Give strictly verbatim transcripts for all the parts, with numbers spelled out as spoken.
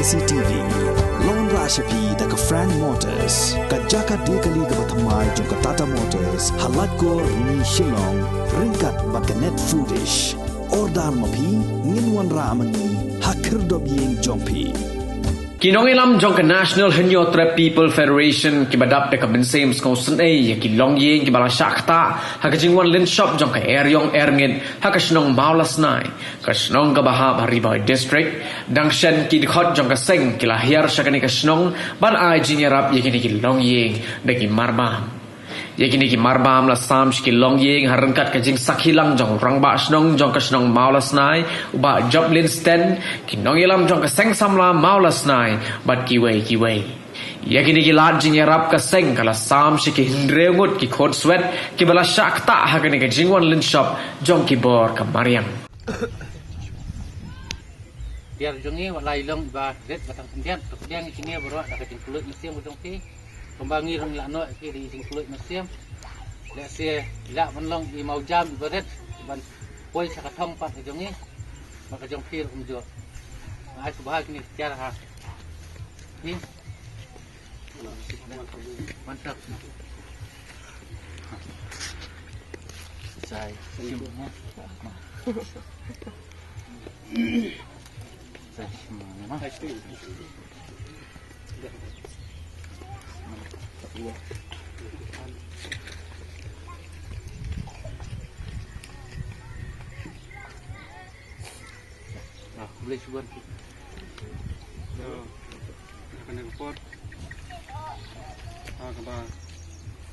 C T V. Long ra sha phi da ka Frank Motors, ka jaka de kali kaba thymmai jong ka Tata Motors, ha Laitkor, Rni, Shillong, ryngkat bad ka Net Foodish. Order ma phi, ngin wanrah ma ngi ha khyrdop ïing jong phi. Ki nongïalam jong ka National Hynñiewtrep People Federation kiba dap da ka mynsiem sngewsynei ïa ki longïing kiba la shah ktah ha ka jingwan lynshop jong ka eriong erngit ha ka shnong Mawlasnai, ka shnong kaba hap ha Ri Bhoi District, dang shen ki dkhot jong ka seng ki la hiar sha kane ka shnong ban ai jingïarap ïa kine ki longïing da ki marbam. Ïa kine ki marbam la sam sha ki longïing ha ryngkat ka jingsakhi lang jong u rangbah shnong jong ka shnong Mawlasnai, u Bah Joplin Sten, ki nongïalam jong ka seng samla Mawlasnai bad kiwei kiwei. Ïa kine ki lad jingïarap ka seng ka la sam sha ki hynriew ngut ki khun swet kiba la shah ktah ha kane ka jingwan lynshop jong ki bor ka mariang. Biar jong ngi wat lai long ba ret batang khyndiat, to pdiang ïa kine baroh da ka jingkylluid mynsiem ka jong phi. Kumba ngi ruh ngi la noh ïa phi da ka jingkylluid mynsiem. Lehse lah ban long i mawjam iba ret ban poi sha ka thong pat ka jong ngi. Ba ka jong phi ruh kumjuh. Ai sngewbha kine ki tiar ha phi. Mantap. Sai. Sai. Ah, khublei shibun. Ïa kane ka por, ha kaba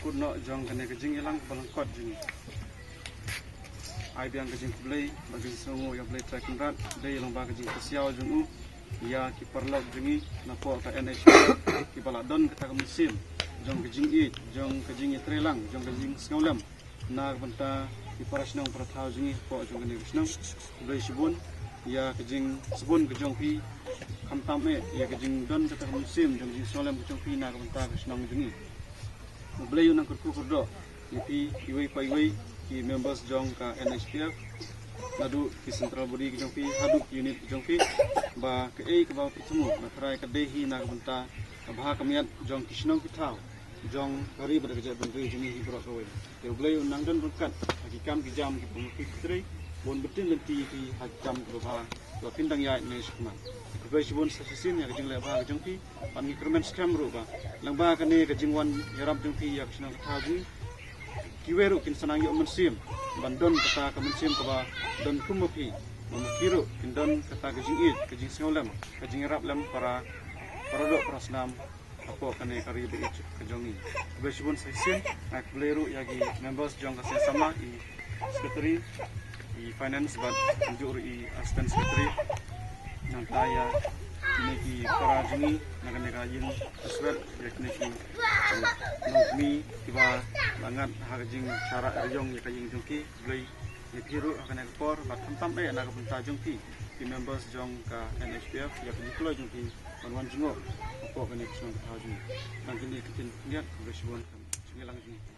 kut noh jong kane ka jingïalang kaba lyngkot jong ngi, ai biang ka jingkhublei bad ka jingsngewnguh ïa U Blei Trai Kynrad, dei lyngba ka jingpynshiaw jong u ïa ki paralok jong ngi napoh ka N H P kiba la don kata ka mynsiem jong ka jingïeit, jong ka jingïatreilang, jong ka jingsngewlem na ka bynta ki para shnong para thaw jong ngi hapoh jong kane ka shnong. Khublei shibun ïa ka jingsbun ka jong phi, khamtam eh ïa ka jingdon kata ka mynsiem jong ka jingsngewlem ka jong phi na ka bynta ka shnong jong ngi. U Blei un nang kyrkhu kyrdoh ïa phi iwei pa iwei ki members jong ka N H P F, naduh ki central body ka jong phi haduh ki unit ka jong phi, ba kaei kaba phi thmu nga tharai ka dei hi na ka bynta ka bha ka miat jong ki shnong ki thaw, jong ka ri bad ka jaitbynriew jong ngi hi baroh kawei. Te U Blei un nang don ryngkat ha ki kam ki jam kiba ma phi ki trei, bun btin lynti ïa phi ha ki kam kiba bha kiba phin dang ïaid ne shakmat. Khublei shibun sa shisien ïa ka jingleh bha ka jong phi. Bad ngi kyrmen skhem ruh ba lyngba kane ka jingwan ïarap jong phi ïa ka shnong ka thaw jong ngi, kiwei ruh kin sa nang ïoh mynsiem ban don kata ka mynsiem kaba don kum ma phi. Ba ma ki ruh kin don kata ka jingïeit, ka jingsngewlem, ka jingïarap lem para, para doh para snam hapoh kane ka ri ba ïeit ka jong ngi. Khublei shibun sa shisien. Nga khublei ruh ïa ki members jong ka seng samla, i secretary, i finance bad kumjuh ruh i assistant secretary. Nangta ïa kine ki para jong ngi na kane ka ïing ka swet, ïa kine ki nongkmie kiba la ngat ha ka jingshah eriong ïa ka ïing jong ki. Khublei ïa phi ruh ha kane ka por bad khamtam eh na ka bynta jong phi, ki members jong ka N H P F, ïa ka jingkloi jong phi ban wan jngoh hapoh kane ka shnong ka thaw jong ngi. Tang kine ki ktien khyndiat, khublei shibun. Jingïalang jong ngi.